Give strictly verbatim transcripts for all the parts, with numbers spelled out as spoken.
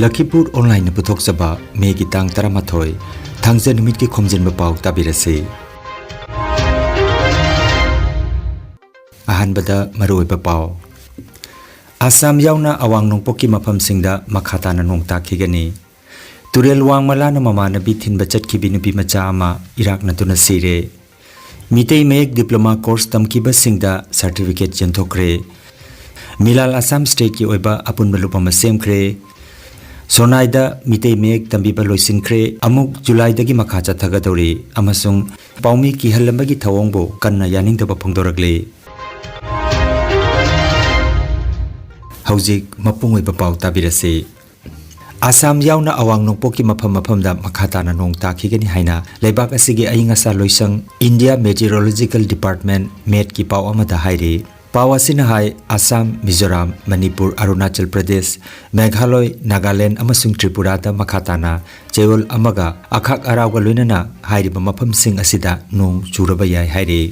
ꯂꯈꯤꯄꯨꯔ ꯑꯣꯟꯂꯥꯏꯟꯅ ꯄꯨꯊꯣꯛꯆꯕ ꯃꯦꯒꯤ ꯇꯥꯡ ꯇꯔꯥꯃꯥꯊꯣꯏ, ꯊꯥꯡꯖ ꯅꯨꯃꯤꯠꯀꯤ ꯈꯣꯝꯖꯤꯟꯕ ꯄꯥꯎ ꯇꯥꯕꯤꯔꯁꯤ꯫ ꯑꯍꯥꯟꯕꯗ ꯃꯔꯨꯑꯣꯏꯕ ꯄꯥꯎ꯫ ꯑꯁꯥꯝ ꯌꯥꯎꯅ ꯑꯋꯥꯡ ꯅꯣꯡꯄꯣꯛꯀꯤ ꯃꯐꯝꯁꯤꯡꯗ ꯃꯈꯥ ꯇꯥꯅ ꯅꯣꯡ ꯇꯥꯈꯤꯒꯅꯤ꯫ ꯇꯨꯔꯦꯜ ꯋꯥꯡꯃꯂꯥꯅ ꯃꯃꯥꯟꯅꯕꯤ ꯊꯤꯟꯕ ꯆꯠꯈꯤꯕꯤ ꯅꯨꯄꯤ ꯃꯆꯥ ꯑꯃ ꯏꯔꯥꯛꯅꯗꯨꯅ ꯁꯤꯔꯦ꯫ Meitei Mayek diploma course ꯇꯝꯈꯤꯕꯁꯤꯡꯗ certificate ꯌꯦꯟꯊꯣꯛꯈ꯭ꯔꯦ꯫ ꯃꯤꯂꯥꯜ ꯑꯁꯥꯝ ꯁ꯭ꯇꯦꯠꯀꯤ ꯑꯣꯏꯕ ꯑꯄꯨꯟꯕ ꯂꯨꯞ ꯑꯃ ꯁꯦꯝꯈ꯭ꯔꯦ꯫ ꯁꯣꯅꯥꯏꯗ ꯃꯤꯇꯩ ꯃꯌꯦꯛ ꯇꯝꯕꯤꯕ ꯂꯣꯏꯁꯤꯟꯈ꯭ꯔꯦ꯫ ꯑꯃꯨꯛ ꯖꯨꯂꯥꯏꯗꯒꯤ ꯃꯈꯥ ꯆꯠꯊꯒꯗꯧꯔꯤ ꯑꯃꯁꯨꯡ ꯄꯥꯎꯃꯤ ꯀꯤꯍꯜꯂꯝꯕꯒꯤ ꯊꯧꯑꯣꯡꯕꯨ ꯀꯟꯅ ꯌꯥꯅꯤꯡꯗꯕ ꯐꯣꯡꯗꯣꯔꯛꯂꯤ꯫ ꯍꯧꯖꯤꯛ ꯃꯄꯨꯡ ꯑꯣꯏꯕ ꯄꯥꯎ ꯇꯥꯕꯤꯔꯁꯤ꯫ ꯑꯁꯥꯝ ꯌꯥꯎꯅ ꯑꯋꯥꯡ ꯅꯣꯡꯄꯣꯛꯀꯤ ꯃꯐꯝ ꯃꯐꯝꯗ ꯃꯈꯥ ꯇꯥꯅ ꯅꯣꯡ ꯇꯥꯈꯤꯒꯅꯤ ꯍꯥꯏꯅ ꯂꯩꯕꯥꯛ ꯑꯁꯤꯒꯤ ꯑꯏꯪ ꯑꯁꯥ ꯂꯣꯏꯁꯪ India Meteorological Department, ꯃꯦꯠꯀꯤ ꯄꯥꯎ ꯑꯃꯗ ꯍꯥꯏꯔꯤ꯫ ꯄꯥꯎ ꯑꯁꯤꯅ ꯍꯥꯏ, ꯑꯁꯥꯝ, ꯃꯤꯖꯣꯔꯥꯝ, ꯃꯅꯤꯄꯨꯔ, ꯑꯔꯨꯅꯥꯆꯜ ꯄ꯭ꯔꯗꯦꯁ, ꯃꯦꯘꯥꯂꯣꯏ, ꯅꯥꯒꯥꯂꯦꯟ ꯑꯃꯁꯨꯡ ꯇ꯭ꯔꯤꯄꯨꯔꯥꯗ ꯃꯈꯥ ꯇꯥꯅ ꯆꯌꯣꯜ ꯑꯃꯒ ꯑꯈꯥꯛ ꯑꯔꯥꯎꯒ ꯂꯣꯏꯅꯅ ꯍꯥꯏꯔꯤꯕ ꯃꯐꯝꯁꯤꯡ ꯑꯁꯤꯗ ꯅꯣꯡ ꯆꯨꯔꯕ ꯌꯥꯏ ꯍꯥꯏꯔꯤ꯫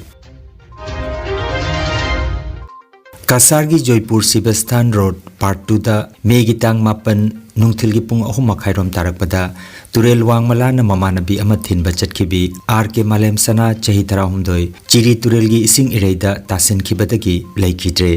ꯀꯁꯥꯔꯒꯤ ꯖꯣꯏꯄꯨꯔ ꯁꯤꯕꯁꯊꯥꯟ ꯔꯣꯗ ꯄꯥꯔꯠ ꯇꯨꯗ ꯃꯦꯒꯤ ꯇꯥꯡ ꯃꯥꯄꯟ ꯅꯨꯡꯊꯤꯜꯒꯤ ꯄꯨꯡ ꯑꯍꯨꯝ ꯃꯈꯥꯏꯔꯣꯝ ꯇꯥꯔꯛꯄꯗ ꯇꯨꯔꯦꯜ ꯋꯥꯡꯃꯂꯥꯅ ꯃꯃꯥꯟꯅꯕꯤ ꯑꯃ ꯊꯤꯟꯕ ꯆꯠꯈꯤꯕꯤ ꯑꯥꯔ ꯀꯦ ꯃꯥꯂꯦꯝꯁꯅꯥ, ꯆꯍꯤ ꯇꯔꯥꯍꯨꯝꯗꯣꯏ, ꯆꯤꯔꯤ ꯇꯨꯔꯦꯜꯒꯤ ꯏꯁꯤꯡ ꯏꯔꯩꯗ ꯇꯥꯁꯤꯟꯈꯤꯕꯗꯒꯤ ꯂꯩꯈꯤꯗ꯭ꯔꯦ꯫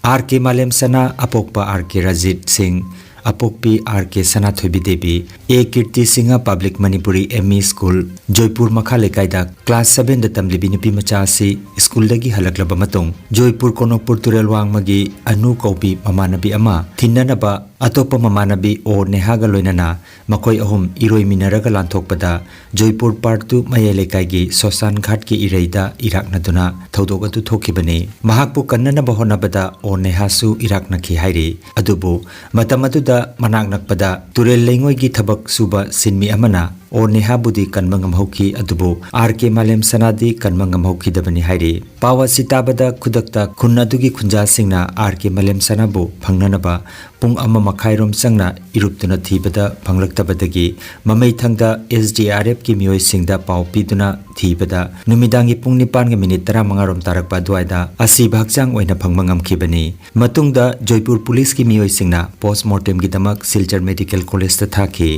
ꯑꯥꯔ ꯀꯦ ꯃꯥꯂꯦꯝꯁꯅꯥ, ꯑꯄꯣꯛꯄ ꯑꯥꯔ ꯀꯦ ꯔꯖꯤꯠ ꯁꯤꯡ, ꯑꯄꯣꯛꯄꯤ R K Sanathoibi Devi, A Kirti Singha public Manipuri M E school, Joypur ꯃꯈꯥ ꯂꯩꯀꯥꯏꯗ ꯀ꯭ꯂꯥꯁ ꯁꯚꯦꯟꯗ ꯇꯝꯂꯤꯕꯤ ꯅꯨꯄꯤ ꯃꯆꯥ ꯑꯁꯤ ꯁ꯭ꯀꯨꯜꯗꯒꯤ ꯍꯜꯂꯛꯂꯕ ꯃꯇꯨꯡ ꯖꯣꯏꯄꯨꯔ ꯀꯣꯅꯣꯛꯄꯨꯔ ꯇꯨꯔꯦꯜ ꯋꯥꯡꯃꯒꯤ ꯑꯅꯨ ꯀꯧꯕꯤ ꯃꯃꯥꯟꯅꯕꯤ ꯑꯃ ꯊꯤꯟꯅꯅꯕ ꯑꯇꯣꯞꯄ ꯃꯃꯥꯟꯅꯕꯤ ꯑꯣ ꯅꯦꯍꯥꯒ ꯂꯣꯏꯅꯅ ꯃꯈꯣꯏ ꯑꯍꯨꯝ ꯏꯔꯣꯏꯃꯤꯟꯅꯔꯒ ꯂꯥꯟꯊꯣꯛꯄꯗ ꯖꯣꯏꯄꯨꯔ ꯄꯥꯔꯠ ꯇꯨ ꯃꯌꯥꯏ ꯂꯩꯀꯥꯏꯒꯤ ꯁꯣꯁꯥꯟ ꯘꯥꯠꯀꯤ ꯏꯔꯩꯗ ꯏꯔꯥꯛꯅꯗꯨꯅ ꯊꯧꯗꯣꯛ ꯑꯗꯨ ꯊꯣꯛꯈꯤꯕꯅꯤ꯫ ꯃꯍꯥꯛꯄꯨ ꯀꯟꯅꯅꯕ ꯍꯣꯠꯅꯕꯗ ꯑꯣ ꯅꯦꯍꯥꯁꯨ ꯏꯔꯥꯛꯅꯈꯤ ꯍꯥꯏꯔꯤ꯫ ꯑꯗꯨꯕꯨ ꯃꯇꯝ ꯑꯗꯨꯗ ꯃꯅꯥꯛ ꯅꯛꯄꯗ ꯇꯨꯔꯦꯜ ꯂꯩꯉꯣꯏꯒꯤ ꯊꯕꯛ ꯁꯨꯕ ꯁꯤꯟꯃꯤ ꯑꯃꯅ ꯑꯣ ꯅꯦꯍꯥꯕꯨꯗꯤ ꯀꯟꯕ ꯉꯝꯍꯧꯈꯤ, ꯑꯗꯨꯕꯨ ꯑꯥꯔ ꯀꯦ ꯃꯥꯂꯦꯝ ꯁꯅꯥꯗꯤ ꯀꯟꯕ ꯉꯝꯍꯧꯈꯤꯗꯕꯅꯤ ꯍꯥꯏꯔꯤ꯫ ꯄꯥꯎ ꯑꯁꯤ ꯇꯥꯕꯗ ꯈꯨꯗꯛꯇ ꯈꯨꯟ ꯑꯗꯨꯒꯤ ꯈꯨꯟꯖꯥꯁꯤꯡꯅ ꯑꯥꯔ ꯀꯦ ꯃꯥꯂꯦꯝ ꯁꯅꯥꯕꯨ ꯐꯪꯅꯅꯕ ꯄꯨꯡ ꯑꯃ ꯃꯈꯥꯏꯔꯣꯝ ꯆꯪꯅ ꯏꯔꯨꯞꯇꯨꯅ ꯊꯤꯕꯗ ꯐꯪꯂꯛꯇꯕꯗꯒꯤ ꯃꯃꯩꯊꯪꯗ ꯑꯦꯁ ꯗꯤ ꯑꯥꯔ ꯑꯦꯐꯀꯤ ꯃꯤꯑꯣꯏꯁꯤꯡꯗ ꯄꯥꯎ ꯄꯤꯗꯨꯅ ꯊꯤꯕꯗ ꯅꯨꯃꯤꯗꯥꯡꯒꯤ ꯄꯨꯡ ꯅꯤꯄꯥꯟꯒ ꯃꯤꯅꯤꯠ ꯇꯔꯥꯃꯉꯥꯔꯣꯝ ꯇꯥꯔꯛꯄ ꯑꯗꯨꯋꯥꯏꯗ ꯑꯁꯤꯕ ꯍꯛꯆꯥꯡ ꯑꯣꯏꯅ ꯐꯪꯕ ꯉꯝꯈꯤꯕꯅꯤ꯫ ꯃꯇꯨꯡꯗ ꯖꯣꯏꯄꯨꯔ ꯄꯨꯂꯤꯁꯀꯤ ꯃꯤꯑꯣꯏꯁꯤꯡꯅ ꯄꯣꯁꯃꯣꯔꯇꯦꯝꯒꯤꯗꯃꯛ ꯁꯤꯜꯆꯔ ꯃꯦꯗꯤꯀꯦꯜ ꯀꯣꯂꯦꯖꯇ ꯊꯥꯈꯤ꯫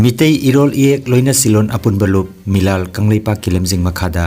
ꯃꯤꯇꯩ ꯏꯔꯣꯜ ꯏꯌꯦꯛ ꯂꯣꯏꯅ ꯁꯤꯂꯣꯟ ꯑꯄꯨꯟꯕ ꯂꯨꯞ ꯃꯤꯂꯥꯜ ꯀꯪꯂꯩꯄꯥꯛꯀꯤ ꯂꯝꯖꯤꯡ ꯃꯈꯥꯗ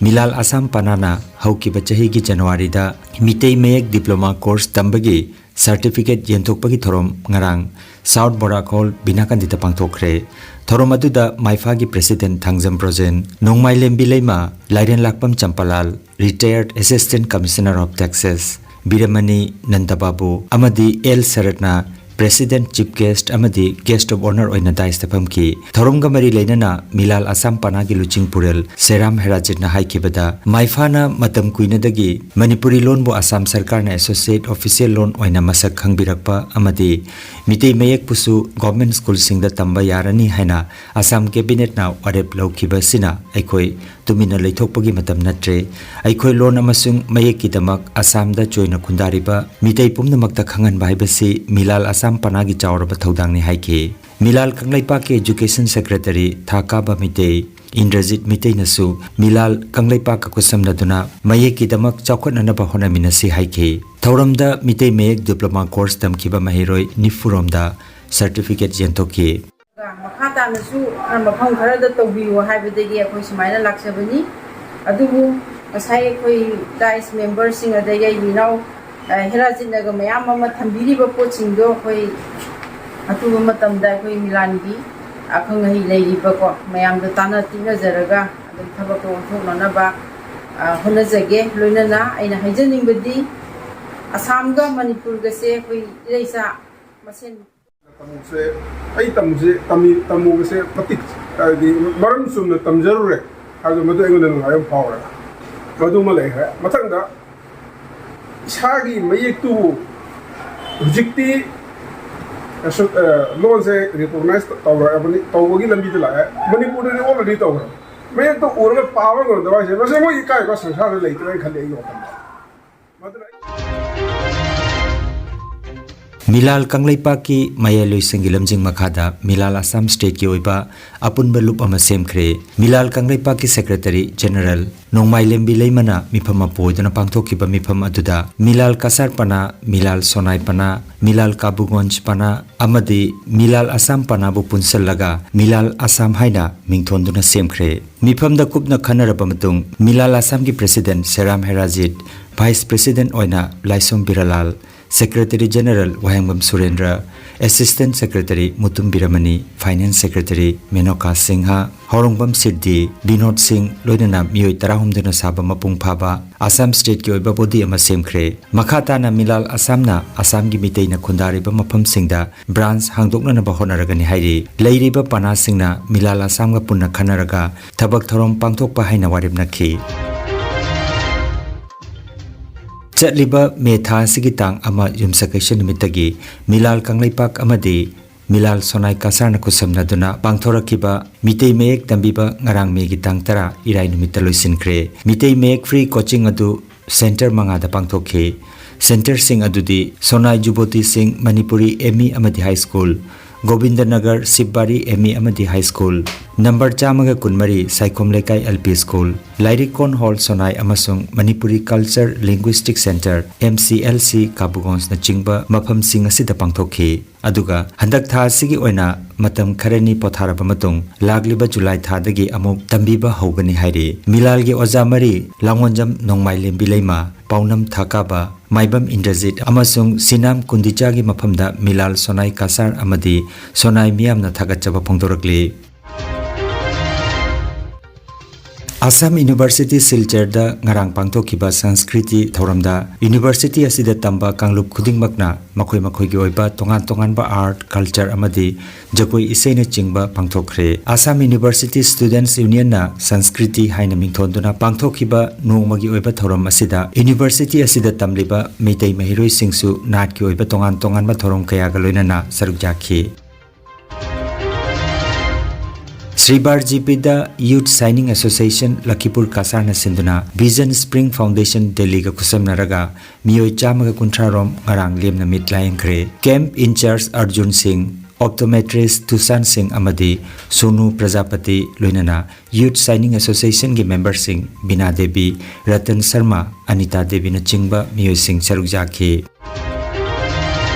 ꯃꯤꯂꯥꯜ ꯑꯁꯥꯝ ꯄꯅꯥꯅ ꯍꯧꯈꯤꯕ ꯆꯍꯤꯒꯤ ꯖꯅꯋꯥꯔꯤꯗ ꯃꯤꯇꯩ ꯃꯌꯦꯛ ꯗꯤꯄ꯭ꯂꯣꯃꯥ ꯀꯣꯔꯁ ꯇꯝꯕꯒꯤ ꯁꯥꯔꯇꯤꯐꯤꯀꯦꯠ ꯌꯦꯟꯊꯣꯛꯄꯒꯤ ꯊꯧꯔꯝ ꯉꯔꯥꯡ ꯁꯥꯎꯠ ꯕꯣꯔꯥꯛ ꯍꯣꯜ ꯕꯤꯅꯥꯀꯥꯟꯗꯤꯗ ꯄꯥꯡꯊꯣꯛꯈ꯭ꯔꯦ꯫ ꯊꯧꯔꯝ ꯑꯗꯨꯗ ꯃꯥꯏꯐꯥꯒꯤ ꯄ꯭ꯔꯦꯁꯤꯗꯦꯟꯠ ꯊꯥꯡꯖꯝ ꯕ꯭ꯔꯣꯖꯦꯟ, ꯅꯣꯡꯃꯥꯏꯂꯦꯝꯕꯤ ꯂꯩꯃ, Lairenlakpam Champalal, retired assistant commissioner of taxes, Birmani Nandababu ꯑꯃꯗꯤ ꯑꯦꯜ ꯁꯔꯠꯅ ꯄ꯭ꯔꯦꯁꯤꯗꯦꯟꯠ, ꯆꯤꯐ ꯒꯦꯁ꯭ꯠ ꯑꯃꯗꯤ ꯒꯦꯁ꯭ꯠ ꯑꯣꯐ ꯑꯣꯅꯔ ꯑꯣꯏꯅ ꯗꯥꯏꯁꯇ ꯐꯝꯈꯤ꯫ ꯊꯧꯔꯝꯒ ꯃꯔꯤ ꯂꯩꯅꯅ ꯃꯤꯂꯥꯜ ꯑꯁꯥꯝ ꯄꯅꯥꯒꯤ ꯂꯨꯆꯤꯡ ꯄꯨꯔꯦꯜ ꯁꯦꯔꯥꯝ ꯍꯦꯔꯥꯖꯤꯠꯅ ꯍꯥꯏꯈꯤꯕꯗ, ꯃꯥꯏꯐꯥꯅ ꯃꯇꯝ ꯀꯨꯏꯅꯗꯒꯤ ꯃꯅꯤꯄꯨꯔꯤ ꯂꯣꯟꯕꯨ ꯑꯁꯥꯝ ꯁꯔꯀꯥꯔꯅ ꯑꯦꯁꯣꯁꯤꯌꯦꯠ ꯑꯣꯐꯤꯁꯤꯌꯦꯜ ꯂꯣꯟ ꯑꯣꯏꯅ ꯃꯁꯛ ꯈꯪꯕꯤꯔꯛꯄ ꯑꯃꯗꯤ ꯃꯤꯇꯩ ꯃꯌꯦꯛꯄꯨꯁꯨ ꯒꯣꯚꯔꯟꯃꯦꯟꯠ ꯁ꯭ꯀꯨꯜꯁꯤꯡꯗ ꯇꯝꯕ ꯌꯥꯔꯅꯤ ꯍꯥꯏꯅ ꯑꯁꯥꯝ ꯀꯦꯕꯤꯅꯦꯠꯅ ꯋꯥꯔꯦꯞ ꯂꯧꯈꯤꯕ ꯑꯁꯤꯅ ꯑꯩꯈꯣꯏ ꯇꯨꯃꯤꯟꯅ ꯂꯩꯊꯣꯛꯄꯒꯤ ꯃꯇꯝ ꯅꯠꯇ꯭ꯔꯦ꯫ ꯑꯩꯈꯣꯏ ꯂꯣꯟ ꯑꯃꯁꯨꯡ ꯃꯌꯦꯛꯀꯤꯗꯃꯛ ꯑꯁꯥꯝꯗ ꯆꯣꯏꯅ ꯈꯨꯟꯗꯥꯔꯤꯕ ꯃꯤꯇꯩ ꯄꯨꯝꯅꯃꯛꯇ ꯈꯪꯍꯟꯕ ꯍꯥꯏꯕꯁꯤ ꯃꯤꯂꯥꯜ ꯑꯁꯥꯝ ꯄꯅꯥꯒꯤ ꯆꯥꯎꯔꯕ ꯊꯧꯗꯥꯡꯅꯤ ꯍꯥꯏꯈꯤ꯫ ꯃꯤꯂꯥꯜ ꯀꯪꯂꯩꯄꯥꯛꯀꯤ ꯑꯦꯖꯨꯀꯦꯁꯟ ꯁꯦꯀ꯭ꯔꯦꯇꯔꯤ ꯊꯥ ꯀꯥꯕ ꯃꯤꯇꯩ ꯏꯟꯗ꯭ꯔꯖꯤꯠ ꯃꯤꯇꯩꯅꯁꯨ ꯃꯤꯂꯥꯜ ꯀꯪꯂꯩꯄꯥꯛꯀ ꯈꯨꯠꯁꯝꯅꯗꯨꯅ ꯃꯌꯦꯛꯀꯤꯗꯃꯛ ꯆꯥꯎꯈꯠꯅꯅꯕ ꯍꯣꯠꯅꯃꯤꯟꯅꯁꯤ ꯍꯥꯏꯈꯤ꯫ ꯊꯧꯔꯝꯗ ꯃꯤꯇꯩ ꯃꯌꯦꯛ ꯗꯤꯄ꯭ꯂꯣꯃꯥ ꯀꯣꯔꯁ ꯇꯝꯈꯤꯕ ꯃꯍꯩꯔꯣꯏ ꯅꯤꯐꯨꯔꯣꯝꯗ ꯁꯥꯔꯇꯤꯐꯤꯀꯦꯠ ꯌꯦꯟꯊꯣꯛꯈꯤ꯫ ꯃꯈꯥ ꯇꯥꯅꯁꯨ ꯈꯔ ꯃꯐꯝ ꯈꯔꯗ ꯇꯧꯕꯤꯌꯨ ꯍꯥꯏꯕꯗꯒꯤ ꯑꯩꯈꯣꯏ ꯁꯨꯃꯥꯏꯅ ꯂꯥꯛꯆꯕꯅꯤ꯫ ꯑꯗꯨꯕꯨ ꯉꯁꯥꯏ ꯑꯩꯈꯣꯏ ꯗꯥꯏꯁ ꯃꯦꯝꯕꯔꯁꯤꯡ, ꯑꯗꯒꯤ ꯑꯩꯒꯤ ꯏꯅꯥꯎ, ꯑ, ꯍꯦꯔꯥꯖꯤꯠꯅꯒ ꯃꯌꯥꯝ ꯑꯃ ꯊꯝꯕꯤꯔꯤꯕ ꯄꯣꯠꯁꯤꯡꯗꯣ ꯑꯩꯈꯣꯏ ꯑꯊꯨꯕ ꯃꯇꯝꯗ ꯑꯩꯈꯣꯏ ꯃꯤꯂꯥꯟꯒꯤ ꯑꯈꯪ ꯑꯍꯩ ꯂꯩꯔꯤꯕꯀꯣ ꯃꯌꯥꯝꯗꯣ ꯇꯥꯟꯅ ꯇꯤꯛꯅꯖꯔꯒ ꯑꯗꯨꯝ ꯊꯕꯛꯇꯣ ꯑꯣꯟꯊꯣꯛꯅꯅꯕ, ꯑ, ꯍꯣꯠꯅꯖꯒꯦ꯫ ꯂꯣꯏꯅꯅ ꯑꯩꯅ ꯍꯥꯏꯖꯅꯤꯡꯕꯗꯤ ꯑꯁꯥꯝꯒ ꯃꯅꯤꯄꯨꯔꯒꯁꯦ ꯑꯩꯈꯣꯏ ꯏꯔꯩꯆꯥ ꯃꯁꯦꯟ ꯇꯝꯃꯨꯁꯦ, ꯑꯩ ꯇꯝꯁꯦ, ꯇꯝꯃꯤ-, ꯇꯝꯃꯨꯕꯁꯦ ꯃꯇꯤꯛ, ꯍꯥꯏꯗꯤ, ꯃꯔꯝ ꯆꯨꯝꯅ ꯇꯝꯖꯔꯨꯔꯦ ꯍꯥꯏꯕꯗꯣ ꯃꯗꯨ ꯑꯩꯉꯣꯟꯗ ꯅꯨꯡꯉꯥꯏꯕ ꯑꯃ ꯐꯥꯎꯔꯦ꯫ ꯃꯗꯨꯃ ꯂꯩꯈ꯭ꯔꯦ꯫ ꯃꯊꯪꯗ ꯏꯁꯥꯒꯤ ꯃꯌꯦꯛꯇꯨꯕꯨ ꯍꯧꯖꯤꯛꯇꯤ ꯑꯁꯨꯛ, ꯑ, ꯂꯣꯟꯁꯦ ꯔꯤꯀꯣꯛꯅꯥꯏꯁ ꯇꯧꯔꯛꯑꯕꯅꯤ, ꯇꯧꯕꯒꯤ ꯂꯝꯕꯤꯗ ꯂꯥꯛꯑꯦ꯫ ꯃꯅꯤꯄꯨꯔꯗꯗꯤ ꯑꯣꯜꯔꯦꯗꯤ ꯇꯧꯈ꯭ꯔꯦ꯫ ꯃꯌꯦꯛꯇꯣ ꯎꯔꯒ ꯄꯥꯕ ꯉꯝꯗꯕ ꯍꯥꯏꯁꯦ, ꯃꯁꯤ ꯃꯣꯏ ꯏꯀꯥꯏꯕ ꯁꯪꯁꯥꯔꯗ ꯂꯩꯇ꯭ꯔꯦꯅ ꯈꯜꯂꯤ ꯑꯩꯒꯤ ꯋꯥꯈꯜꯗ꯫ ꯃꯗꯨꯅ ꯑꯩ ꯃꯤꯂꯥꯜ ꯀꯪꯂꯩꯄꯥꯛꯀꯤ ꯃꯌꯥꯏꯂꯣꯏꯁꯪꯒꯤ ꯂꯝꯖꯤꯡ ꯃꯈꯥꯗ ꯃꯤꯂꯥꯜ ꯑꯁꯥꯝ ꯁ꯭ꯇꯦꯠꯀꯤ ꯑꯣꯏꯕ ꯑꯄꯨꯟꯕ ꯂꯨꯞ ꯑꯃ ꯁꯦꯝꯈ꯭ꯔꯦ꯫ ꯃꯤꯂꯥꯜ ꯀꯪꯂꯩꯄꯥꯛꯀꯤ ꯁꯦꯀ꯭ꯔꯦꯇꯔꯤ ꯖꯦꯅꯔꯦꯜ ꯅꯣꯡꯃꯥꯏꯂꯦꯝꯕꯤ ꯂꯩꯃꯅ ꯃꯤꯐꯝ ꯃꯄꯨ ꯑꯣꯏꯗꯨꯅ ꯄꯥꯡꯊꯣꯛꯈꯤꯕ ꯃꯤꯐꯝ ꯑꯗꯨꯗ ꯃꯤꯂꯥꯜ ꯀꯁꯥꯔ ꯄꯅꯥ, ꯃꯤꯂꯥꯜ ꯁꯣꯅꯥꯏ ꯄꯅꯥ, ꯃꯤꯂꯥꯜ ꯀꯥꯕꯨꯒꯣꯟꯖ ꯄꯅꯥ ꯑꯃꯗꯤ ꯃꯤꯂꯥꯜ ꯑꯁꯥꯝ ꯄꯅꯥꯕꯨ ꯄꯨꯟꯁꯤꯜꯂꯒ ꯃꯤꯂꯥꯜ ꯑꯁꯥꯝ ꯍꯥꯏꯅ ꯃꯤꯡꯊꯣꯟꯗꯨꯅ ꯁꯦꯝꯈ꯭ꯔꯦ꯫ ꯃꯤꯐꯝꯗ ꯀꯨꯞꯅ ꯈꯟꯅꯔꯕ ꯃꯇꯨꯡ ꯃꯤꯂꯥꯜ ꯑꯁꯥꯝꯒꯤ president Seram Herajit, vice president ꯑꯣꯏꯅ Laisom Biralal, secretary general Wahengbam Surendra, assistant secretary Mutum Birmani, finance secretary Menoka Singha, Haorongbam Shirdi, Binod ꯁꯤꯡ ꯂꯣꯏꯅꯅ ꯃꯤꯑꯣꯏ ꯇꯔꯥꯍꯨꯝꯗꯣꯏꯅ ꯁꯥꯕ ꯃꯄꯨꯡ ꯐꯥꯕ ꯑꯁꯥꯝ ꯁ꯭ꯇꯦꯠꯀꯤ ꯑꯣꯏꯕ ꯕꯣꯗꯤ ꯑꯃ ꯁꯦꯝꯈ꯭ꯔꯦ꯫ ꯃꯈꯥ ꯇꯥꯅ ꯃꯤꯂꯥꯜ ꯑꯁꯥꯝꯅ ꯑꯁꯥꯝꯒꯤ ꯃꯤꯇꯩꯅ ꯈꯨꯟꯗꯥꯔꯤꯕ ꯃꯐꯝꯁꯤꯡꯗ ꯕ꯭ꯔꯥꯟꯆ ꯍꯥꯡꯗꯣꯛꯅꯅꯕ ꯍꯣꯠꯅꯔꯒꯅꯤ ꯍꯥꯏꯔꯤ꯫ ꯂꯩꯔꯤꯕ ꯄꯅꯥꯁꯤꯡꯅ ꯃꯤꯂꯥꯜ ꯑꯁꯥꯝꯒ ꯄꯨꯟꯅ ꯈꯟꯅꯔꯒ ꯊꯕꯛ ꯊꯧꯔꯝ ꯄꯥꯡꯊꯣꯛꯄ ꯍꯥꯏꯅ ꯋꯥꯔꯦꯞꯅꯈꯤ꯫ ꯆꯠꯂꯤꯕ ꯃꯦ ꯊꯥ ꯑꯁꯤꯒꯤ ꯇꯥꯡ ꯑꯃ ꯌꯨꯝꯁꯀꯩꯁ ꯅꯨꯃꯤꯠꯇꯒꯤ ꯃꯤꯂꯥꯜ ꯀꯪꯂꯩꯄꯥꯛ ꯑꯃꯗꯤ ꯃꯤꯂꯥꯜ ꯁꯣꯅꯥꯏ ꯀꯁꯥꯔꯅ ꯈꯨꯠꯁꯝꯅꯗꯨꯅ ꯄꯥꯡꯊꯣꯔꯛꯈꯤꯕ ꯃꯤꯇꯩ ꯃꯌꯦꯛ ꯇꯝꯕꯤꯕ ꯉꯔꯥꯡ ꯃꯦꯒꯤ ꯇꯥꯡ ꯇꯔꯥ ꯏꯔꯥꯏ ꯅꯨꯃꯤꯠꯇ ꯂꯣꯏꯁꯤꯟꯈ꯭ꯔꯦ꯫ ꯃꯤꯇꯩ ꯃꯌꯦꯛ ꯐ꯭ꯔꯤ ꯀꯣꯆꯤꯡ ꯑꯗꯨ ꯁꯦꯟꯇꯔ ꯃꯉꯥꯗ ꯄꯥꯡꯊꯣꯛꯈꯤ꯫ ꯁꯦꯟꯇꯔꯁꯤꯡ ꯑꯗꯨꯗꯤ ꯁꯣꯅꯥꯏ ꯖꯨꯕꯣꯇꯤ ꯁꯤꯡ ꯃꯅꯤꯄꯨꯔꯤ ꯑꯦꯝ ꯏ ꯑꯃꯗꯤ ꯍꯥꯏ ꯁ꯭ꯀꯨꯜ, ꯒꯣꯕꯤꯟꯗꯅꯒꯔ ꯁꯤꯕꯕꯥꯔꯤ ꯑꯦꯝ ꯏ ꯑꯃꯗꯤ ꯍꯥꯏ ꯁ꯭ꯀꯨꯜ, ꯅꯝꯕꯔ ꯆꯥꯝꯃꯒ ꯀꯨꯟꯃꯔꯤ ꯁꯥꯏꯈꯣꯝ ꯂꯩꯀꯥꯏ ꯑꯦꯜ ꯄꯤ ꯁ꯭ꯀꯨꯜ, ꯂꯥꯏꯔꯤꯛ ꯀꯣꯟ ꯍꯣꯜ ꯁꯣꯅꯥꯏ ꯑꯃꯁꯨꯡ Manipuri culture linguistic centre, M C L C, ꯀꯥꯕꯨꯒꯣꯟꯁꯅꯆꯤꯡꯕ ꯃꯐꯝꯁꯤꯡ ꯑꯁꯤꯗ ꯄꯥꯡꯊꯣꯛꯈꯤ꯫ ꯑꯗꯨꯒ ꯍꯟꯗꯛ ꯊꯥ ꯑꯁꯤꯒꯤ ꯑꯣꯏꯅ ꯃꯇꯝ ꯈꯔꯅꯤ ꯄꯣꯊꯥꯔꯕ ꯃꯇꯨꯡ ꯂꯥꯛꯂꯤꯕ ꯖꯨꯂꯥꯏ ꯊꯥꯗꯒꯤ ꯑꯃꯨꯛ ꯇꯝꯕꯤꯕ ꯍꯧꯒꯅꯤ ꯍꯥꯏꯔꯤ꯫ ꯃꯤꯂꯥꯜꯒꯤ ꯑꯣꯖꯥ ꯃꯔꯤ ꯂꯥꯡꯉꯣꯟꯖꯝ ꯅꯣꯡꯃꯥꯏꯂꯦꯝꯕꯤ ꯂꯩꯃ, ꯄꯥꯎꯅꯝ ꯊꯥꯀꯥꯕ, ꯃꯥꯏꯕꯝ ꯏꯟꯗ꯭ꯔꯖꯤꯠ ꯑꯃꯁꯨꯡ ꯁꯤꯅꯥꯝ ꯀꯨꯟꯗꯤꯆꯥꯒꯤ ꯃꯐꯝꯗ ꯃꯤꯂꯥꯜ ꯁꯣꯅꯥꯏ ꯀꯁꯥꯔ ꯑꯃꯗꯤ ꯁꯣꯅꯥꯏ ꯃꯤꯌꯥꯝꯅ ꯊꯥꯒꯠꯆꯕ ꯐꯣꯡꯗꯣꯔꯛꯂꯤ꯫ ꯑꯁꯥꯝ ꯌꯨꯅꯤꯚꯔꯁꯤꯇꯤ ꯁꯤꯜꯆꯔꯗ ꯉꯔꯥꯡ ꯄꯥꯡꯊꯣꯛꯈꯤꯕ ꯁꯪꯁꯀ꯭ꯔꯤꯇꯤ ꯊꯧꯔꯝꯗ ꯌꯨꯅꯤꯚꯔꯁꯤꯇꯤ ꯑꯁꯤꯗ ꯇꯝꯕ ꯀꯥꯡꯂꯨꯞ ꯈꯨꯗꯤꯡꯃꯛꯅ ꯃꯈꯣꯏ ꯃꯈꯣꯏꯒꯤ ꯑꯣꯏꯕ ꯇꯣꯉꯥꯟ ꯇꯣꯉꯥꯟꯕ ꯑꯥꯔꯠ, ꯀꯜꯆꯔ ꯑꯃꯗꯤ ꯖꯒꯣꯏ ꯏꯁꯩꯅꯆꯤꯡꯕ ꯄꯥꯡꯊꯣꯛꯈ꯭ꯔꯦ꯫ ꯑꯁꯥꯝ ꯌꯨꯅꯤꯚꯔꯁꯤꯇꯤ ꯁ꯭ꯇꯨꯗꯦꯟꯠꯁ ꯌꯨꯅꯤꯌꯟꯅ ꯁꯪꯁꯀ꯭ꯔꯤꯇꯤ ꯍꯥꯏꯅ ꯃꯤꯡꯊꯣꯟꯗꯨꯅ ꯄꯥꯡꯊꯣꯛꯈꯤꯕ ꯅꯣꯡꯃꯒꯤ ꯑꯣꯏꯕ ꯊꯧꯔꯝ ꯑꯁꯤꯗ ꯌꯨꯅꯤꯚꯔꯁꯤꯇꯤ ꯑꯁꯤꯗ ꯇꯝꯂꯤꯕ ꯃꯩꯇꯩ ꯃꯍꯩꯔꯣꯏꯁꯤꯡꯁꯨ ꯅꯥꯠꯀꯤ ꯑꯣꯏꯕ ꯇꯣꯉꯥꯟ ꯇꯣꯉꯥꯟꯕ ꯊꯧꯔꯝ ꯀꯌꯥꯒ ꯂꯣꯏꯅꯅ ꯁꯔꯨꯛ ꯌꯥꯈꯤ꯫ ꯁ꯭ꯔꯤꯕꯥꯔ ꯖꯤꯄꯤꯗ ꯌꯨꯊ ꯁꯥꯏꯅꯤꯡ ꯑꯦꯁꯣꯁꯤꯌꯦꯁꯟ ꯂꯈꯤꯄꯨꯔ ꯀꯁꯥꯔꯅ ꯁꯤꯟꯗꯨꯅ ꯚꯤꯖꯟ ꯁ꯭ꯄ꯭ꯔꯤꯡ ꯐꯥꯎꯟꯗꯦꯁꯟ ꯗꯦꯜꯂꯤꯒ ꯈꯨꯠꯁꯝꯅꯔꯒ ꯃꯤꯑꯣꯏ ꯆꯥꯝꯃꯒ ꯀꯨꯟꯊ꯭ꯔꯥ ꯔꯣꯝ ꯉꯔꯥꯡ ꯂꯦꯝꯅ ꯃꯤꯠ ꯂꯥꯌꯦꯡꯈ꯭ꯔꯦ꯫ ꯀꯦꯝꯞ ꯏꯟꯆꯥꯔꯖ ꯑꯔꯖꯨꯟ ꯁꯤꯡ, ꯑꯣꯞꯇꯣꯃꯦꯇ꯭ꯔꯤꯁ ꯇꯨꯁꯥꯟ ꯁꯤꯡ ꯑꯃꯗꯤ ꯁꯣꯅꯨ ꯄ꯭ꯔꯖꯥꯄꯇꯤ ꯂꯣꯏꯅꯅ ꯌꯨꯊ ꯁꯥꯏꯅꯤꯡ ꯑꯦꯁꯣꯁꯤꯌꯦꯁꯟꯒꯤ ꯃꯦꯝꯕꯔꯁꯤꯡ ꯕꯤꯅꯥ ꯗꯦꯕꯤ, ꯔꯇꯟ ꯁꯔꯃ, ꯑꯅꯤꯇꯥ ꯗꯦꯕꯤꯅꯆꯤꯡꯕ ꯃꯤꯑꯣꯏꯁꯤꯡ ꯁꯔꯨꯛ ꯌꯥꯈꯤ꯫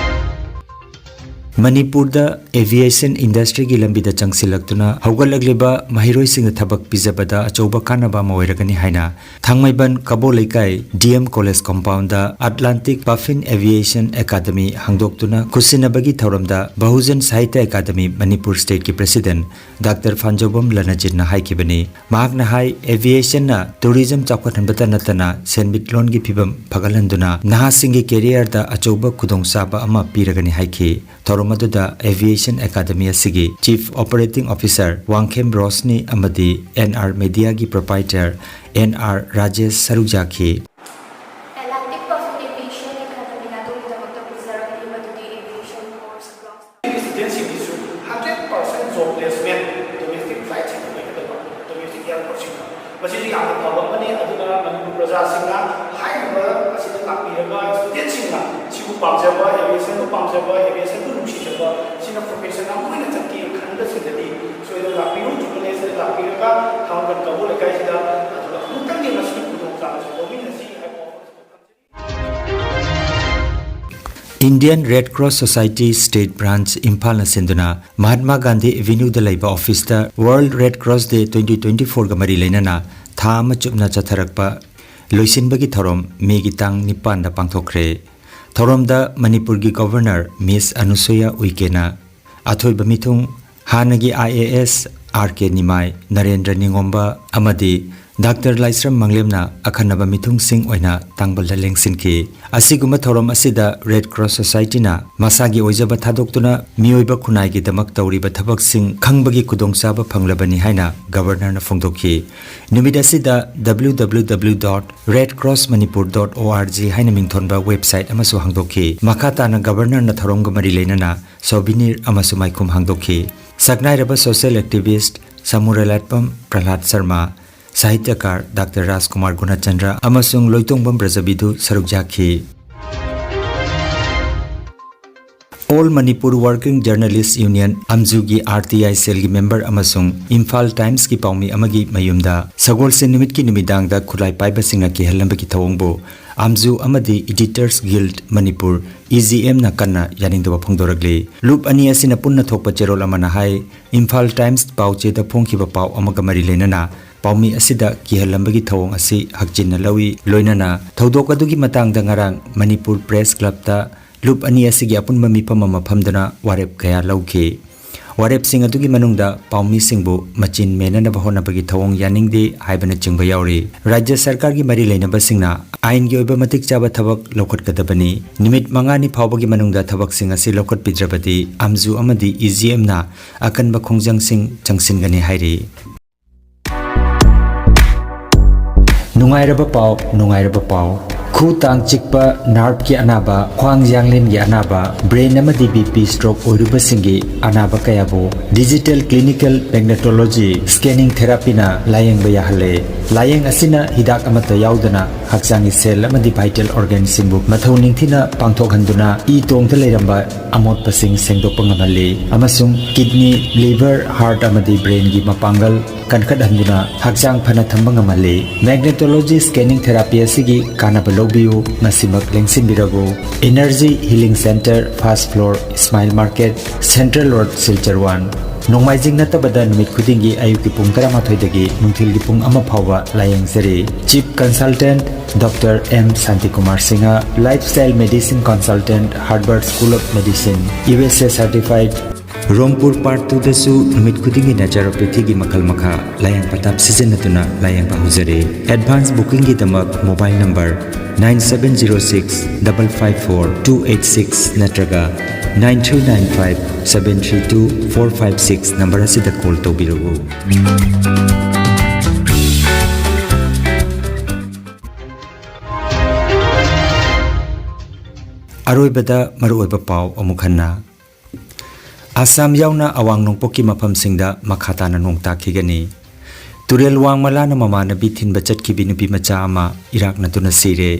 ꯃꯅꯤꯄꯨꯔꯗ ꯑꯦꯚꯤꯌꯦꯁꯟ ꯏꯟꯗꯁꯇ꯭ꯔꯤꯒꯤ ꯂꯝꯕꯤꯗ ꯆꯪꯁꯤꯜꯂꯛꯇꯨꯅ ꯍꯧꯒꯠꯂꯛꯂꯤꯕ ꯃꯍꯩꯔꯣꯏꯁꯤꯡꯗ ꯊꯕꯛ ꯄꯤꯖꯕꯗ ꯑꯆꯧꯕ ꯀꯥꯟꯅꯕ ꯑꯃ ꯑꯣꯏꯔꯒꯅꯤ ꯍꯥꯏꯅ ꯊꯥꯡꯃꯩꯕꯟ ꯀꯕꯣ ꯂꯩꯀꯥꯏ D M college compound Atlantic puffin aviation academy ꯍꯥꯡꯗꯣꯛꯇꯨꯅ ꯈꯨꯠꯁꯤꯟꯅꯕꯒꯤ ꯊꯧꯔꯝꯗ ꯕꯍꯨꯖꯟ ꯁꯥꯍꯤꯇ꯭ꯌ ꯑꯦꯀꯥꯗꯃꯤ ꯃꯅꯤꯄꯨꯔ ꯁ꯭ꯇꯦꯠꯀꯤ ꯄ꯭ꯔꯦꯁꯤꯗꯦꯟꯠ ꯗꯥꯛꯇꯔ ꯐꯥꯟꯖꯧꯕꯝ ꯂꯅꯖꯤꯠꯅ ꯍꯥꯏꯈꯤꯕꯅꯤ꯫ ꯃꯍꯥꯛꯅ ꯍꯥꯏ, ꯑꯦꯚꯤꯌꯦꯁꯟꯅ ꯇꯨꯔꯤꯖꯝ ꯆꯥꯎꯈꯠꯍꯟꯕꯇ ꯅꯠꯇꯅ ꯁꯦꯟꯃꯤꯠꯂꯣꯟꯒꯤ ꯐꯤꯕꯝ ꯐꯒꯠꯍꯟꯗꯨꯅ ꯅꯍꯥꯁꯤꯡꯒꯤ ꯀꯦꯔꯤꯌꯔꯗ ꯑꯆꯧꯕ ꯈꯨꯗꯣꯡꯆꯥꯕ ꯑꯃ ꯄꯤꯔꯒꯅꯤ ꯍꯥꯏꯈꯤ꯫ ꯊꯧꯔꯝ ꯑꯗꯨꯗ ꯑꯦꯚꯤꯌꯦꯁꯟ ꯑꯦꯀꯥꯗꯃꯤ ꯑꯁꯤꯒꯤ chief operating officer Wangkhem Roshni ꯑꯃꯗꯤ ꯑꯦꯟ ꯑꯥꯔ ꯃꯦꯗꯤꯌꯥꯒꯤ ꯄ꯭ꯔꯣꯄꯥꯏꯇꯔ ꯑꯦꯟ ꯑꯥꯔ ꯔꯥꯖꯦꯁ ꯁꯔꯨꯛ ꯌꯥꯈꯤ꯫ ꯑꯦꯠꯂꯥꯟꯇꯤꯛ ꯄꯐꯤꯟ ꯑꯦꯚꯤꯌꯦꯁꯟ ꯑꯦꯀꯥꯗꯃꯤꯅ ꯑꯗꯣꯝꯒꯤꯗꯃꯛꯇ ꯄꯨꯖꯔꯛꯂꯤꯕ ꯃꯗꯨꯗꯤ ꯑꯦꯚꯤꯌꯦꯁꯟ ꯀꯣꯔꯁ ꯕ꯭ꯂꯣꯛꯁ꯫ ꯁ꯭ꯇꯨꯗꯦꯟꯠꯁꯤꯡꯒꯤꯁꯨ hundred percent job placement domestic ꯐ꯭ꯂꯥꯏꯠꯁꯤꯡꯗ ꯑꯣꯏꯒꯗꯕ, ꯗꯣꯃꯦꯁꯇꯤꯛ ꯑꯦꯌꯥꯔꯄꯣꯔꯠꯁꯤꯡꯗ꯫ ꯃꯁꯤꯁꯨ ꯌꯥꯝꯅ ꯐꯕ ꯑꯃꯅꯤ꯫ ꯑꯗꯨꯅ ꯃꯅꯤꯄꯨꯔ ꯄ꯭ꯔꯖꯥꯁꯤꯡꯅ ꯍꯥꯏꯔꯤꯕ ꯑꯁꯤꯗ ꯂꯥꯛꯄꯤꯔꯒ ꯁ꯭ꯇꯨꯗꯦꯟꯠꯁꯤꯡꯅ ꯁꯤꯕꯨ ꯄꯥꯝꯖꯕ, ꯑꯦꯚꯤꯌꯦꯁꯟꯕꯨ ꯄꯥꯝꯖꯕ, ꯑꯦꯚꯤꯌꯦꯁꯟꯕꯨ ꯅꯨꯡꯁꯤꯖꯕ, ꯁꯤꯅ ꯄ꯭ꯔꯣꯐꯦꯁꯟ ꯑꯃ ꯑꯣꯏꯅ ꯆꯠꯀꯦ ꯈꯟꯕꯁꯤꯡꯗꯗꯤ ꯁꯣꯏꯗꯅ ꯂꯥꯛꯄꯤꯌꯨ꯫ ꯖꯨꯕꯤꯂꯤ ꯑꯁꯤꯗ ꯂꯥꯛꯄꯤꯔꯒ ꯊꯥꯡꯃꯩꯕꯟ ꯀꯕꯣ ꯂꯩꯀꯥꯏꯁꯤꯗ ꯑꯗꯨꯒ ꯑꯃꯨꯛꯇꯪꯗꯤ ꯃꯁꯤꯒꯤ ꯈꯨꯗꯣꯡꯆꯥꯕꯁꯤ ꯂꯧꯃꯤꯟꯅꯁꯤ ꯍꯥꯏꯕ ꯋꯥꯐꯝꯁꯤ ꯊꯝꯖꯔꯤ꯫ Indian red cross society state branch ꯏꯝꯐꯥꯜꯅ ꯁꯤꯟꯗꯨꯅ ꯃꯍꯥꯠꯃꯥ ꯒꯥꯟꯙꯤ ꯑꯦꯚꯦꯅ꯭ꯌꯨꯗ ꯂꯩꯕ ꯑꯣꯐꯤꯁꯇ world red cross day twenty twenty ꯐꯣꯔꯒ ꯃꯔꯤ ꯂꯩꯅꯅ ꯊꯥ ꯑꯃ ꯆꯨꯞꯅ ꯆꯠꯊꯔꯛꯄ ꯂꯣꯏꯁꯤꯟꯕꯒꯤ ꯊꯧꯔꯝ ꯃꯦꯒꯤ ꯇꯥꯡ ꯅꯤꯄꯥꯟꯗ ꯄꯥꯡꯊꯣꯛꯈ꯭ꯔꯦ꯫ ꯊꯧꯔꯝꯗ ꯃꯅꯤꯄꯨꯔꯒꯤ ꯒꯣꯚꯔꯅꯔ ꯃꯤꯁ ꯑꯅꯨꯁꯨꯌꯥ ꯎꯏꯀꯦꯅ ꯑꯊꯣꯏꯕ ꯃꯤꯊꯨꯡ, ꯍꯥꯟꯅꯒꯤ ꯑꯥꯏ ꯑꯦ ꯑꯦꯁ ꯑꯥꯔ ꯀꯦ ꯅꯤꯃꯥꯏ, ꯅꯔꯦꯟꯗ꯭ꯔ ꯅꯤꯉꯣꯝꯕ ꯑꯃꯗꯤ ꯗꯥꯛꯇꯔ ꯂꯥꯏꯁ꯭ꯔꯝ ꯃꯪꯂꯦꯝꯅ ꯑꯈꯟꯅꯕ ꯃꯤꯊꯨꯡꯁꯤꯡ ꯑꯣꯏꯅ ꯇꯥꯡꯕꯜꯗ ꯂꯦꯡꯁꯤꯟꯈꯤ꯫ ꯑꯁꯤꯒꯨꯝꯕ ꯊꯧꯔꯝ ꯑꯁꯤꯗ ꯔꯦꯗ ꯀ꯭ꯔꯣꯁ ꯁꯣꯁꯥꯏꯇꯤꯅ ꯃꯁꯥꯒꯤ ꯑꯣꯏꯖꯕ ꯊꯥꯗꯣꯛꯇꯨꯅ ꯃꯤꯑꯣꯏꯕ ꯈꯨꯟꯅꯥꯏꯒꯤꯗꯃꯛ ꯇꯧꯔꯤꯕ ꯊꯕꯛꯁꯤꯡ ꯈꯪꯕꯒꯤ ꯈꯨꯗꯣꯡꯆꯥꯕ ꯐꯪꯂꯕꯅꯤ ꯍꯥꯏꯅ ꯒꯕꯔꯅꯔꯅ ꯐꯣꯡꯗꯣꯛꯈꯤ꯫ ꯅꯨꯃꯤꯠ ꯑꯁꯤꯗ W W W dot red cross manipur dot O R G ꯍꯥꯏꯅ ꯃꯤꯡꯊꯣꯟꯕ ꯋꯦꯕꯁꯥꯏꯠ ꯑꯃꯁꯨ ꯍꯥꯡꯗꯣꯛꯈꯤ꯫ ꯃꯈꯥ ꯇꯥꯅ ꯒꯕꯔꯅꯔꯅ ꯊꯧꯔꯝꯒ ꯃꯔꯤ ꯂꯩꯅꯅ ꯁꯣꯚꯤꯅꯤꯔ ꯑꯃꯁꯨ ꯃꯥꯏꯈꯨꯝ ꯍꯥꯡꯗꯣꯛꯈꯤ꯫ ꯁꯛꯅꯥꯏꯔꯕ ꯁꯣꯁꯤꯌꯦꯜ ꯑꯦꯛꯇꯤꯚꯤꯁ꯭ꯠ ꯁꯃꯨꯔꯥꯏꯂꯥꯠꯄꯝ ꯄ꯭ꯔꯍ꯭ꯂꯥꯗ ꯁꯔꯃ, ꯁꯥꯍꯤꯇ꯭ꯌꯀꯥꯔ ꯗꯥꯛꯇꯔ ꯔꯥꯖꯀꯨꯃꯥꯔ ꯒꯨꯅꯆꯟꯗ꯭ꯔ ꯑꯃꯁꯨꯡ ꯂꯣꯏꯇꯣꯡꯕꯝ ꯕ꯭ꯔꯖꯕꯤꯙꯨ ꯁꯔꯨꯛ ꯌꯥꯈꯤ꯫ All Manipur Working Journalist Union, ꯑꯝꯖꯨꯒꯤ R T I cell ꯒꯤ ꯃꯦꯝꯕꯔ ꯑꯃꯁꯨꯡ ꯏꯝꯐꯥꯜ ꯇꯥꯏꯝꯁꯀꯤ ꯄꯥꯎꯃꯤ ꯑꯃꯒꯤ ꯃꯌꯨꯝꯗ ꯁꯒꯣꯜꯁꯦꯟ ꯅꯨꯃꯤꯠꯀꯤ ꯅꯨꯃꯤꯗꯥꯡꯗ ꯈꯨꯠꯂꯥꯏ ꯄꯥꯏꯕꯁꯤꯡꯅ ꯀꯤꯍꯜꯂꯝꯕꯒꯤ ꯊꯧꯑꯣꯡꯕꯨ ꯑꯝꯖꯨ ꯑꯃꯗꯤ Editors Guild Manipur, E G M ꯅ ꯀꯟꯅ ꯌꯥꯅꯤꯡꯗꯕ ꯐꯣꯡꯗꯣꯔꯛꯂꯤ꯫ ꯂꯨꯞ ꯑꯅꯤ ꯑꯁꯤꯅ ꯄꯨꯟꯅ ꯊꯣꯛꯄ ꯆꯦꯔꯣꯜ ꯑꯃꯅ ꯍꯥꯏ, ꯏꯝꯐꯥꯜ ꯇꯥꯏꯝꯁ ꯄꯥꯎ ꯆꯦꯗ ꯐꯣꯡꯈꯤꯕ ꯄꯥꯎ ꯑꯃꯒ ꯃꯔꯤ ꯂꯩꯅꯅ ꯄꯥꯎꯃꯤ ꯑꯁꯤꯗ ꯀꯤꯍꯜꯂꯝꯕꯒꯤ ꯊꯧꯑꯣꯡ ꯑꯁꯤ ꯍꯛꯆꯤꯟꯅ ꯂꯧꯏ꯫ ꯂꯣꯏꯅꯅ ꯊꯧꯗꯣꯛ ꯑꯗꯨꯒꯤ ꯃꯇꯥꯡꯗ ꯉꯔꯥꯡ ꯃꯅꯤꯄꯨꯔ ꯄ꯭ꯔꯦꯁ ꯀ꯭ꯂꯕꯇ ꯂꯨꯞ ꯑꯅꯤ ꯑꯁꯤꯒꯤ ꯑꯄꯨꯟꯕ ꯃꯤꯐꯝ ꯑꯃ ꯐꯝꯗꯨꯅ ꯋꯥꯔꯦꯞ ꯀꯌꯥ ꯂꯧꯈꯤ꯫ ꯋꯥꯔꯦꯞꯁꯤꯡ ꯑꯗꯨꯒꯤ ꯃꯅꯨꯡꯗ ꯄꯥꯎꯃꯤꯁꯤꯡꯕꯨ ꯃꯆꯤꯟ ꯃꯦꯟꯅꯅꯕ ꯍꯣꯠꯅꯕꯒꯤ ꯊꯧꯑꯣꯡ ꯌꯥꯅꯤꯡꯗꯦ ꯍꯥꯏꯕꯅꯆꯤꯡꯕ ꯌꯥꯎꯔꯤ꯫ ꯔꯥꯖ꯭ꯌ ꯁꯔꯀꯥꯔꯒꯤ ꯃꯔꯤ ꯂꯩꯅꯕꯁꯤꯡꯅ ꯑꯥꯏꯟꯒꯤ ꯑꯣꯏꯕ ꯃꯇꯤꯛ ꯆꯥꯕ ꯊꯕꯛ ꯂꯧꯈꯠꯀꯗꯕꯅꯤ꯫ ꯅꯨꯃꯤꯠ ꯃꯉꯥꯅꯤ ꯐꯥꯎꯕꯒꯤ ꯃꯅꯨꯡꯗ ꯊꯕꯛꯁꯤꯡ ꯑꯁꯤ ꯂꯧꯈꯠꯄꯤꯗ꯭ꯔꯕꯗꯤ ꯑꯝꯖꯨ ꯑꯃꯗꯤ E G M ꯅ ꯑꯀꯟꯕ ꯈꯣꯡꯖꯪꯁꯤꯡ ꯆꯪꯁꯤꯟꯒꯅꯤ ꯍꯥꯏꯔꯤ꯫ ꯅꯨꯡꯉꯥꯏꯔꯕ ꯄꯥꯎ, ꯅꯨꯡꯉꯥꯏꯔꯕ ꯄꯥꯎ꯫ ꯈꯨ ꯇꯥꯡ ꯆꯤꯛꯄ, ꯅꯥꯔꯚꯀꯤ ꯑꯅꯥꯕ, ꯈ꯭ꯋꯥꯡ ꯌꯥꯡꯂꯦꯟꯒꯤ ꯑꯅꯥꯕ, ꯕ꯭ꯔꯦꯟ ꯑꯃꯗꯤ B P stroke ꯑꯣꯏꯔꯨꯕꯁꯤꯡꯒꯤ ꯑꯅꯥꯕ ꯀꯌꯥꯕꯨ digital clinical magnetology scanning therapy ꯅ ꯂꯥꯌꯦꯡꯕ ꯌꯥꯍꯜꯂꯦ꯫ ꯂꯥꯌꯦꯡ ꯑꯁꯤꯅ ꯍꯤꯗꯥꯛ ꯑꯃꯠꯇ ꯌꯥꯎꯗꯅ ꯍꯛꯆꯥꯡꯒꯤ cell ꯑꯃꯗꯤ vital organ ꯁꯤꯡꯕꯨ ꯃꯊꯧ ꯅꯤꯡꯊꯤꯅ ꯄꯥꯡꯊꯣꯛꯍꯟꯗꯨꯅ ꯏ ꯇꯣꯡꯗ ꯂꯩꯔꯝꯕ ꯑꯃꯣꯠꯄꯁꯤꯡ ꯁꯦꯡꯗꯣꯛꯄ ꯉꯝꯍꯜꯂꯤ ꯑꯃꯁꯨꯡ kidney, liver, heart ꯑꯃꯗꯤ brain ꯒꯤ ꯃꯄꯥꯡꯒꯜ ꯀꯟꯈꯠꯍꯟꯗꯨꯅ ꯍꯛꯆꯥꯡ ꯐꯅ ꯊꯝꯕ ꯉꯝꯍꯜꯂꯤ꯫ Magnetology scanning therapy ꯑꯁꯤꯒꯤ ꯀꯥꯟꯅꯕ ꯂꯧꯕꯤꯌꯨ, ꯉꯁꯤꯃꯛ ꯂꯦꯡꯁꯤꯟꯕꯤꯔꯕꯨ꯫ Energy Healing Center, first floor, Smile Market, Central Road, Silchar one꯫ ꯅꯣꯡꯃꯥꯏꯖꯤꯡ ꯅꯠꯇꯕꯗ ꯅꯨꯃꯤꯠ ꯈꯨꯗꯤꯡꯒꯤ ꯑꯌꯨꯛꯀꯤ ꯄꯨꯡ ꯇꯔꯥꯃꯥꯊꯣꯏꯗꯒꯤ ꯅꯨꯡꯊꯤꯜꯒꯤ ꯄꯨꯡ ꯑꯃ ꯐꯥꯎꯕ ꯂꯥꯌꯦꯡꯖꯔꯤ꯫ Chief Consultant Doctor M Shantikumar Singha, Lifestyle Medicine Consultant, Harvard School of Medicine, U S A certified, Rongpur part ꯇꯨꯗꯁꯨ ꯅꯨꯃꯤꯠ ꯈꯨꯗꯤꯡꯒꯤ naturopathyꯒꯤ ꯃꯈꯜ ꯃꯈꯥ ꯂꯥꯌꯦꯡ ꯄꯊꯥꯞ ꯁꯤꯖꯤꯟꯅꯗꯨꯅ ꯂꯥꯌꯦꯡꯕ ꯍꯧꯖꯔꯤ꯫ Advance bookingꯒꯤꯗꯃꯛ mobile number nine seven zero six double five four two eight six ꯅꯠꯇ꯭ꯔꯒ nine three nine five seven three two four five six number ꯑꯁꯤꯗ call ꯇꯧꯕꯤꯔꯛꯎ꯫ ꯑꯔꯣꯏꯕꯗ ꯃꯔꯨꯑꯣꯏꯕ ꯄꯥꯎ ꯑꯃꯨꯛ ꯍꯟꯅ꯫ ꯑꯁꯥꯝ ꯌꯥꯎꯅ ꯑꯋꯥꯡ ꯅꯣꯡꯄꯣꯛꯀꯤ ꯃꯐꯝꯁꯤꯡꯗ ꯃꯈꯥ ꯇꯥꯅ ꯅꯣꯡ ꯇꯥꯈꯤꯒꯅꯤ꯫ ꯇꯨꯔꯦꯜ ꯋꯥꯡꯃꯂꯥꯅ ꯃꯃꯥꯟꯅꯕꯤ ꯊꯤꯟꯕ ꯆꯠꯈꯤꯕꯤ ꯅꯨꯄꯤ ꯃꯆꯥ ꯑꯃ ꯏꯔꯥꯛꯅꯗꯨꯅ ꯁꯤꯔꯦ꯫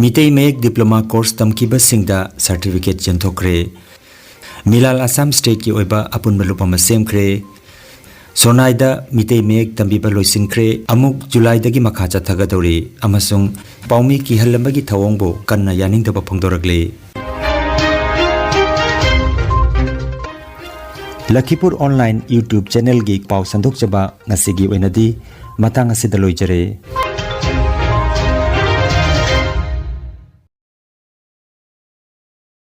ꯃꯤꯇꯩ ꯃꯌꯦꯛ diploma course ꯇꯝꯈꯤꯕꯁꯤꯡꯗ certificate ꯌꯦꯟꯊꯣꯛꯈ꯭ꯔꯦ꯫ ꯃꯤꯂꯥꯜ ꯑꯁꯥꯝ stateꯀꯤ ꯑꯣꯏꯕ ꯑꯄꯨꯟꯕ ꯂꯨꯞ ꯑꯃ ꯁꯦꯝꯈ꯭ꯔꯦ꯫ ꯁꯣꯅꯥꯏꯗ ꯃꯤꯇꯩ ꯃꯌꯦꯛ ꯇꯝꯕꯤꯕ ꯂꯣꯏꯁꯤꯟꯈ꯭ꯔꯦ꯫ ꯑꯃꯨꯛ ꯖꯨꯂꯥꯏꯗꯒꯤ ꯃꯈꯥ ꯆꯠꯊꯒꯗꯧꯔꯤ ꯑꯃꯁꯨꯡ ꯄꯥꯎꯃꯤ ꯀꯤꯍꯜꯂꯝꯕꯒꯤ ꯊꯧꯑꯣꯡꯕꯨ ꯀꯟꯅ ꯌꯥꯅꯤꯡꯗꯕ ꯐꯣꯡꯗꯣꯔꯛꯂꯤ꯫ ꯂꯈꯤꯄꯨꯔ online YouTube channelꯒꯤ ꯄꯥꯎ ꯁꯟꯗꯣꯛꯆꯕ ꯉꯁꯤꯒꯤ ꯑꯣꯏꯅꯗꯤ ꯃꯇꯥꯡ ꯑꯁꯤꯗ ꯂꯣꯏꯖꯔꯦ꯫